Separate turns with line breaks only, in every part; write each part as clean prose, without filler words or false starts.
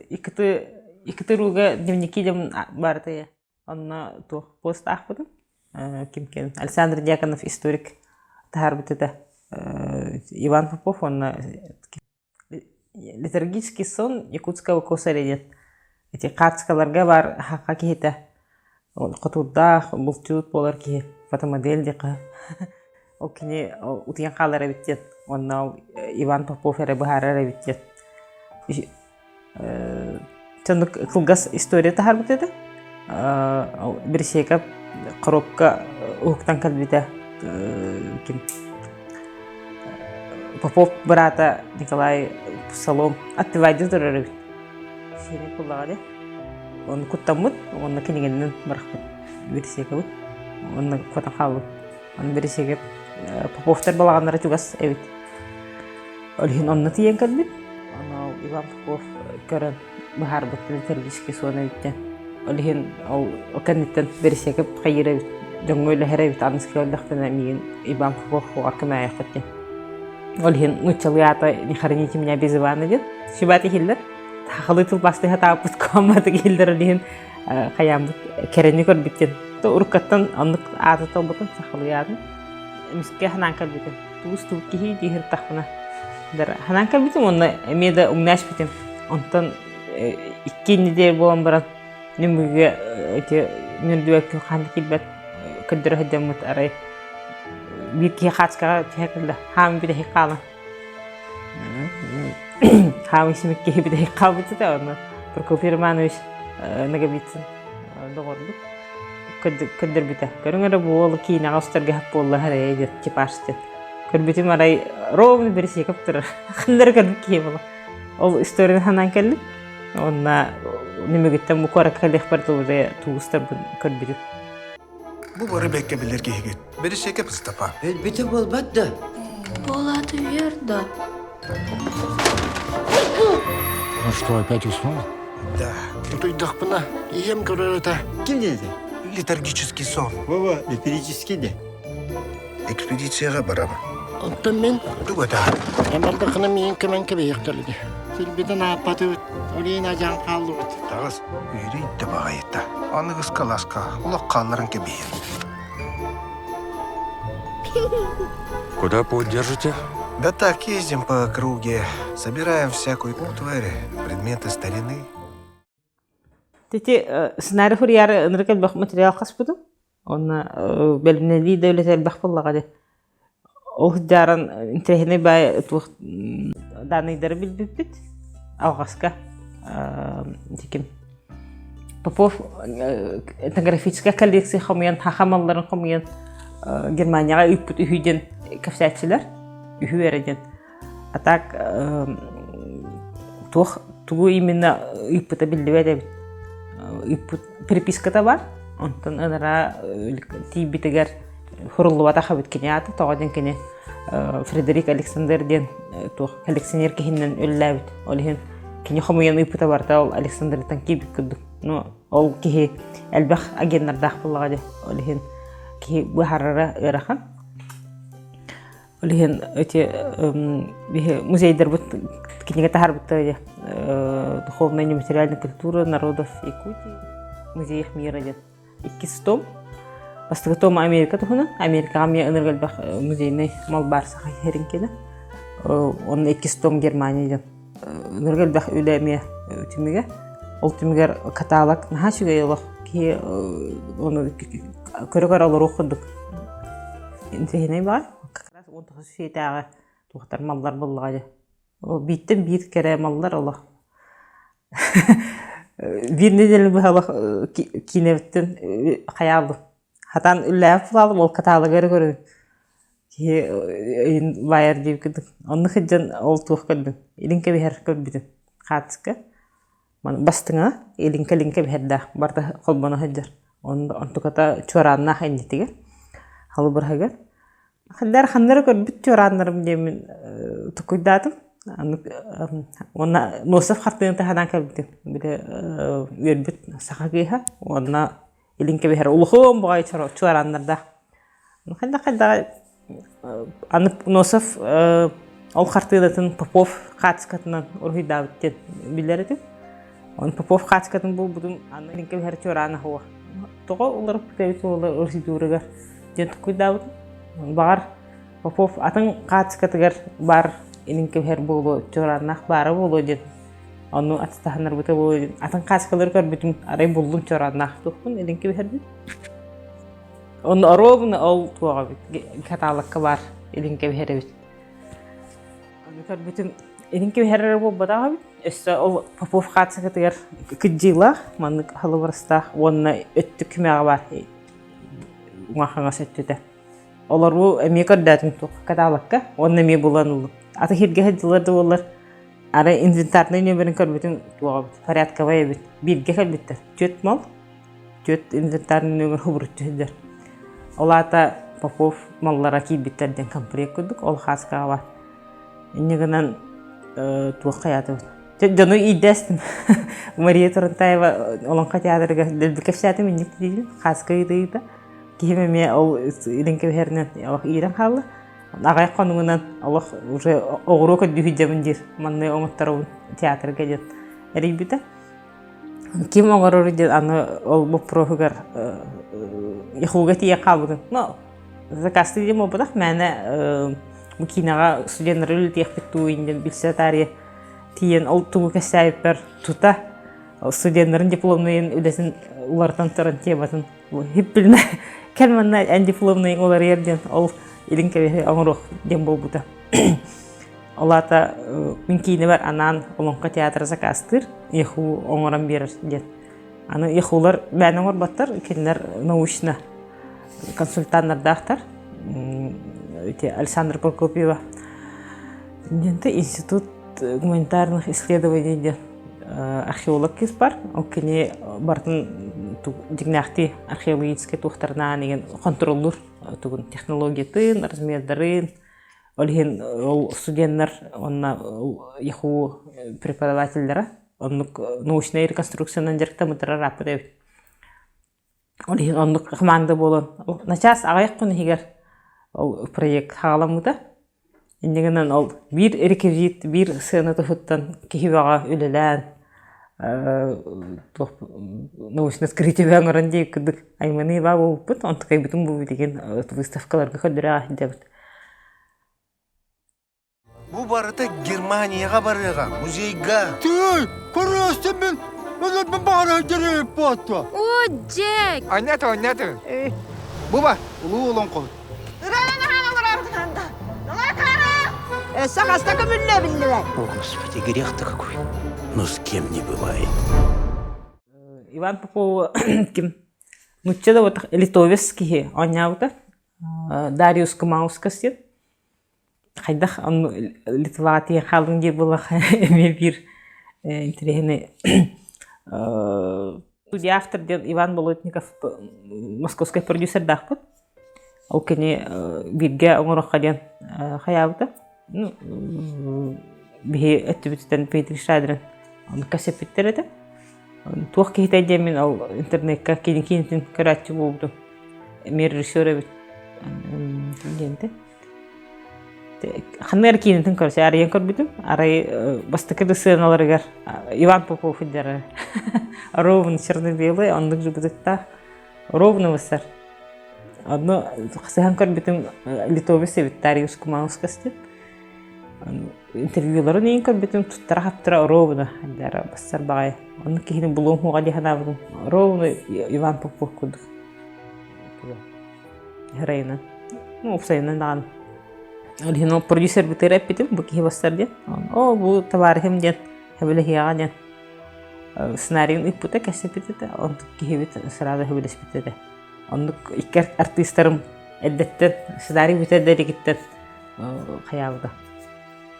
Икки икки рууга дневники диэн баарытыйа. Онно туох пост аахпытым. Ким ким Александр Дьяконов историк таһаарбыт этэ. Иван Попов уонна Летаргический сон якутского косаря диэн ити хаартыскаларга баар хахха киһитэ хотуурдаах булчут буолар киһи фотомодель диэххэ ол кини утуйан хаалар эбит диэн уонна ол Иван Попов эрэ быһаарар эбит диэн Соннук кылгас история таһаарбыт этэ. Бирисиэкэп коробка уһуктан кэлбитэ ким Попов быраата Николай Псалом аттыбайдыы турар эбит. Сиэнэ куллаҕа дии. Ону куттаммыт уонна кинигэнэн бырахпыт Бирисиэкэбит. Уонна куотан хаалбыт. Аны Бирисиэкэп Поповтар балаҕаннара чугас эбит. Ол иһин онно тиийэн кэлбит. Ону Иван Попов көрөн быһаарбыт литургический сон эбиттэн. Ол иһин ол кэнниттэн Бирисиэкэп хайыыр эбит, дьоҥҥо үлэһэр эбит, аныгыскы өллөхтөнө миигин Иван Попов уҕар көмөөйөххүт диэн. Ол иһин нууччалыы аата «Не хороните меня без Ивана» диэн сүбэт иһиллэр. Сахалыы тылбаастыы сатаабыт куһаамматык иһиллэр ол иһин хайааммыт кэрэни көрбүт диэн. Уруккаттан оннук ааты талбытым сахалыы аатын. Эмискэ ханаан кэлбитим. Туус туут киһи дии сырыттахпына. Ханаан кэлбитим уонна эмиэ да умна испитим. Онтон икки нэдиэлэ буолан баран нөмүгүгэ ити нөрдүбэккэ хаан да киирбэт көрдөрө сылдьаммыт арай биир киһи хаачкаҕа түһэ кэллэ. Хаам бүтэһик хаалан. Хаамый симик киһи бүтэһик хаалбыт этэ онно Прокопий Романович Ноговицын доҕорбут көрдөрбүтэ. Көрүҥ эрэ бу уолу киинэҕэ устарга сөп буолла эрэ диэн типаж диэн. Көрбүтүм арай ровно Бересеков турар. Ханна эрэ көрбүт киһи буола. Ол историяны санаан кэллим. Уонна нөмүгүттэн бу куоракка кэлиэхпэр дылы туустарбын көрбүтүм.
Бу бары бэккэ билэр киһигит. Бэрисиэкэп Ыстапаан.
Өлбүтэ буолбат да?
Буолааты үөр да.
Ну что, опять уснул?
Да.
Утуйдахпына, ийэм көрөр этэ.
Ким диэти?
Летаргический сон.
Вова, летаргический де.
Экспедицияҕа барабын.
Оттон мин
Тугу этэ?
Эн бардаххына миин көмөн кэбиһиэхтэрэ. Силбитин ааппатыбыт, олиин ажаан хааллыбыт.
Таҕыс, үөрүй да баҕайыта. Аныгыска ласка, олох хаалларан кэбиһин.
Куда путь держите?
Да так, ездим по округе, собираем всякую утварь, предметы старины.
Ити сценарий суруйаары ынырык элбэх материал хаспытым. Уонна бэлэмнэнии да үлэтэ элбэх буоллаҕа дии. Ол сылдьааран интэриэһинэй баай туох дааннайдары билбиппит. Алҕаска ким Попов этнографическай коллекция хомуйан, саха малларын хомуйан Германияҕа ыыппыт үһү диэн кэпсээччилэр. Үһү эрэ диэн. А так туох тугу именно ыыппыта биллибэт эбит. Ыыппыт переписката бар. Онтон ынараа тиийбитигэр суруллубатах эбит кини аата. Тоҕо диэн кини Фредерик Александр диэн туох коллекционер киһинэн үлэлээбит. Ол иһин кини хомуйан ыыппыта барыта ол Александртан киирбит курдук. Ну, ол киһи элбэх агеннардаах буоллаҕа дии. Ол иһин киһи быһаарара ыарахан. Ол иһин эти музейдарбыт кинигэ таһаарбыттара духовная нематериальная культура народов Якутии музеев мира диэн иккис том. Бастакы том Америка туһунан. Америкаҕа эмиэ ынырык элбэх музейный мал баар саха иһэрин кэнэ. Онно иккис том Германия диэн ынырык элбэх үлэ эмиэ түмүгэ. Ол түмүгэр каталог наһаа үчүгэй олох киһи ону көрө-көрө олоруох курдук интэриэһинэй баҕай. Как раз 19 үйэтээҕи туохтар маллар буоллаҕа дии. Ол бииртэн биир кэрэ маллар олох. Биир нэдиэлэ быһа олох киинэбиттэн хайаабын. Хатаан үллээбит булаалым ол каталогы эрэ көрөбүн. Киһи өйүн баайар диир курдук. Онно сылдьан ол туох көрдүм. Илин кэбиһэр көрбүтүм. Хаартыска. Бастыҥа илин-кэлин кэбиһэрдээх барыта холбоно сылдьар. Онтуката чуорааннаах иннитигэр, халыбырһыгар. Ханнары ханнары көрбүт чуорааннарым диэммин тукуйдаатым. Уонна Носов хартыына таһынан кэлбитим. Били үөрбүт саха кыыһа уонна илин кэбиһэр улахан баҕайы чуорааннардаах. Хайдах-хайдах аны Носов ол хартыынатын Попов хаартыскатынан уруһуйдаабыт диэн билэр этим. Он Попов хаачыкатын булбутум, аны илин кэбиһэр чуораана суох. Тоҕо уларыппыт эбит уола процедурыгар диэн толкуйдаабытым. Баҕар, Попов атын хаачыкатыгар баар илин кэбиһэр буолуо, чуорааннаах баара буолуо диэн ону атастаһыннарбыта буолуо диэн атын хаачыкалары көрбүтүм, арай буллум чуорааннаах туохпун илин кэбиһэрбин. Онно оруобуна ол туоҕа эбит, каталогка баар илин кэбиһэр эбит. Аны көрбүтүм, илин кэбиһэр эрэ буолбатах эбит. Өссө ол Попов хаачыкатыгар кыдьыылаах, маннык халыбарыстаах уонна өттүк күмэҕэ баар уҥа хаҥас өттүтэ. Олору эмиэ көрдөөтүм туох каталогка уонна эмиэ булан ыллым. Аты сиргэ сылдьылар да буоллар, арай инвентарнай нүөмэрин көрбүтүм туох эбит, порядковай эбит. Бииргэ кэлбиттэр. Түөрт мал, түөрт инвентарный нүөмэр хубуруччу сылдьар. Ол аата Попов маллара киирбиттэр диэн комплект курдук, ол хааскаҕа баар. Инньэ гынан туох хайаатыбыт. Дьону иирдээстим. Мария Турантаева Олоҥхо театрыгар дэлби кэпсээтим инник диибин, хааска ыйыта-ыйыта. Киһим эмиэ ол илин кэбиһэринэн олох иирэн хаалла. Аҕыйах хонугунан олох уже оҕуруо көрдүү диир. Манна оҥотторобун театрга диэн эрийбитэ. Ким оҥорор диэн аны ол боппуруоһугар ИХУга тиийэн хаалбытым. Но заказты диэн буолбатах, мээнэ бу киинэҕэ студеннары үлэлэтиэхпит дуу диэн билсэ таарыйа тиийэн ол тугу кэпсээбиппэр тута студеннарын дипломнайын үлэтин уларытан туран тематын хиппилинэ кэл манна эн дипломнайын уларыйар диэн ол илин кэбиһи оҥоруох диэн буолбута. Ол аата мин киинэбэр анаан Олоҥхо театра заказтыыр, ИХУ оҥорон биэрэр диэн. Аны ИХУлар бэйэни оҥорботтор, кинилэр научно консультаннардаахтар. Ити Александра Прокопьева диэнте Институт гуманитарных исследований диэн археолог кыыс бар. Ол кини барытын дьиҥнээхтии археологическай туохтарынаан игин хонтуруоллуур тугун технологиятын, размердарын, Ол иһин ол студеннар уонна ИХУ преподавателлэрэ оннук научнай реконструкциянан дьарыктаммыттара ырааппыт эбит. Ол иһин оннук хамаанда буолан начаас аҕыйах күн иһигэр ол проект хаҕаламмыта. Инньэ гынан ол биир реквизит, биир сыана туһуттан киһи бөҕө үлэлээн туох научно открытие оҥорон диэбит курдук айманыы баа буолбуппут. Онтукайбытын бу билигин выставкаларга көрдөрө сылдьабыт.
Бу барыта Германияҕа барыаҕа, музейга.
Тыый, көрөөстүммүн, өлөрбүн баҕара дьэрээп буотта.
О, Джек!
Аннята, аннята. Буба, улуу олоҥхобут.
Өссө хаста көмүллэ биллибэт.
О, Господи, грех-то какой. Но с кем не бывает.
Иван Попов ким? Нучча да вот литовец киһи оонньообута. Дариус Кумаускас диэн хайдах онно Литваҕа тиийэн хааллыҥ диир буоллахха эмиэ биир интэриэһинэй студия автор диэн Иван Болотников московскай продюсердаахпыт. Ол кини бииргэ оҥоруохха диэн хайаабыта. Ну, биһи өттүбүтүттэн Дмитрий Шадрин ону кэпсэппиттэр этэ. Туох киһитэй диэммин ол интернекка кини киинэтин көрөөччү буолбутум. Эмиэ режиссер эбит диэнтэ. Ханна эрэ киинэтин көрсө арыйан көрбүтүм. Арай бастакы да сыаналарыгар Иван Попов дьара ровно черно-белый, оннук жубутуктаах ровно высар. Онно сыһан көрбүтүм литовец эбит Дариус Кумаускас диэн. Интервьюларын иин көрбүтүм туттара-хаптара ровно дара бассар баҕайы. Оннук киһини булуом хуоҕа дии санаабытым. Ровно Иван Попов курдук. Райынан. Ну, уопсайынан даҕаны. Ол иһин ол продюсербытыгар эппитим, бу киһи бассар диэн. О, бу товарищым диэн, сөбүлэһиэҕэ диэн сценарийын ыыппыта, кэпсэппит этэ. Онтук киһибит сразу сөбүлэспит этэ. Оннук икки артыыстарым эрдэттэн сценарий бүтэр да илигиттэн хайаабыта.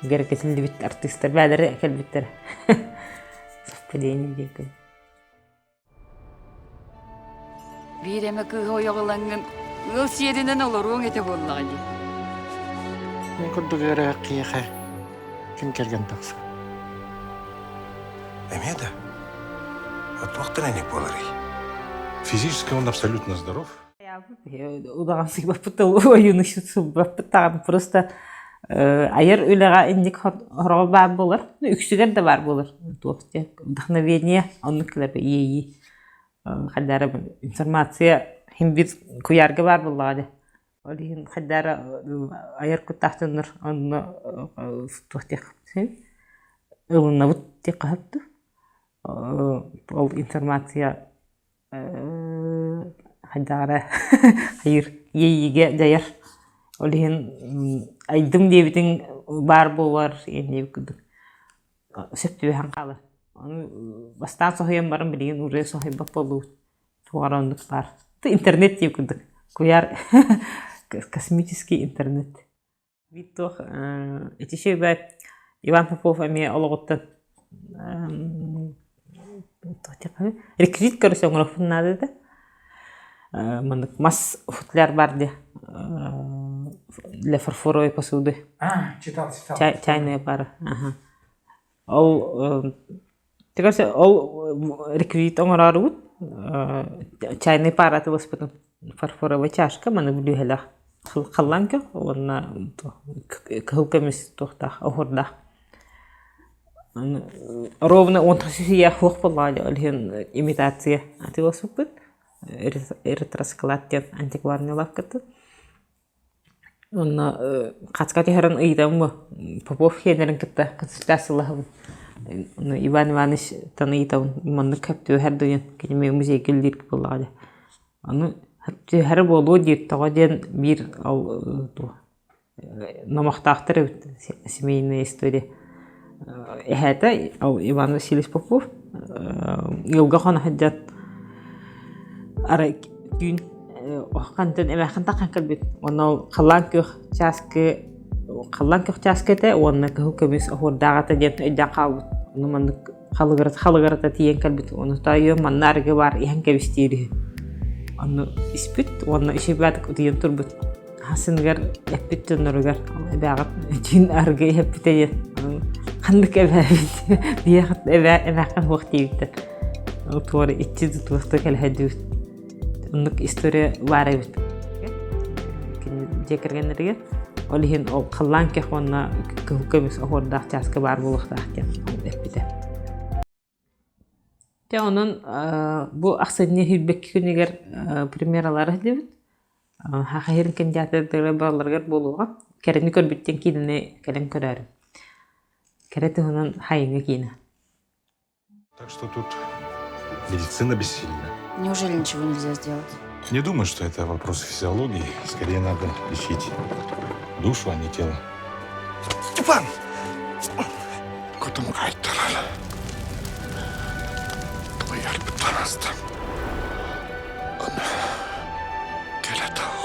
Гэркэтиллибит артыыстар бээлэрэ кэлбиттэрэ. Совпадение диэки.
Биир эмэ кыыһы ойох ылаҥҥын ыал сиэринэн олоруоҥ этэ буоллаҕа дии.
Мин курдук ыарыһах киһиэхэ ким кэргэн тахсар?
Эмиэ да? А туохтан эник буоларый?
Физически он абсолютно здоров.
Удаҕан сыйбаппыт ойууну сылбаппыт даҕаны просто. Айар үлэҕэ инник хороҕо баар буолар, үксүгэр да баар буолар. Туох диэн вдохновение оннук кэлэр иэйии. Хайдара информация хин биир куйаарга баар буоллаҕа дии. Ол иһин хайдара айар куттаах дьоннор онно туох диэх ылынабыт диэххэ сөп дуу. Ол информация хайдах эрэ хайыыр иэйиигэ дьайар. Ол иһин айдым диэбитиҥ баар буолар диэбит курдук сөп түбэһэн хаалар. Ону бастаан соһуйан баран билигин уже соһуйбат буоллубут. Туох эрэ оннук баар. Интернет диэбит курдук. Куйаар космический интернет. Биир туох ити үчүгэй Иван Попов эмиэ олоҕуттан реквизит көрүсэ оҥоруохпун наада этэ. Маннык мас футляр баар дии для фарфоровой посуды.
А, читал, читал.
Чайная пара. Ага. Ол Ол реквизит оҥороорубут чайный пара атыыласпытым фарфоровай чашка маны бүлүүһэлээх халлаан көх уонна кыһыл көмүс туохтаах оһуордаах ровно уон тахса суох буоллаҕа ол иһин имитация атыыласпыппыт ретро-склад диэн антикварный лавкаттан Уонна хаска түһэрэн ыйытабын бу Попов хиэннэрин кытта консультациялаһабын. Иван Ивановичтан ыйытабын маннык хөп түһэр дуо диэн кини эмиэ музейга үлэлиир буоллаҕа дии. Ону хөп түһэрэ буолуо диир тоҕо диэн биир ол туох номохтоохтор эбит семейная история. Эһээтэ ол Иван Васильевич Попов ыалга хоно сылдьан арай түүн хантан эмээххин таххан кэлбит уонна ол халлаан күөх чааскы халлаан күөх чааскы этэ уонна кыһыл көмүс оһуордаах этэ диэн өйдөөн хаалбыт ону маннык халыгырата халыгырата тиийэн кэлбит ону тоойуом манна арыгы баар иһэн кэбис диир үһү ону испит уонна үчүгэйдик утуйан турбут Хасыныгар эппит дьонноругар эбээҕит түүн арыгы иһэппитэ диэн ханнык эбээбит биһиэхэ эбээ эмээххин суох диэбиттэр туора иччи туохта кэлэһэдибит оннук история баар эбит кини дьиэ кэргэннэригэр ол иһин ол халлаан кэх уонна кыһыл көмүс оһуордаах чааска баар буолуохтаах диэн эппитэ Дьэ онон бу ахсынньы сүүрбэкки күнүгэр премьералара сылдьыбыт. Саха сирин кандидаттара барыларыгар буолуоҕа. Кэрэни көрбүттэн киинэни кэлэн көрөөрү. Кэрэ туһунан хайыҥҥа киинэ.
Так что тут медицина бессильна.
Неужели ничего нельзя сделать?
Не думаю, что это вопрос физиологии. Скорее надо лечить душу, а не тело.
Степан! Кутум хаайтарар. Тулуйарбыттан аста. Кэлэ тал.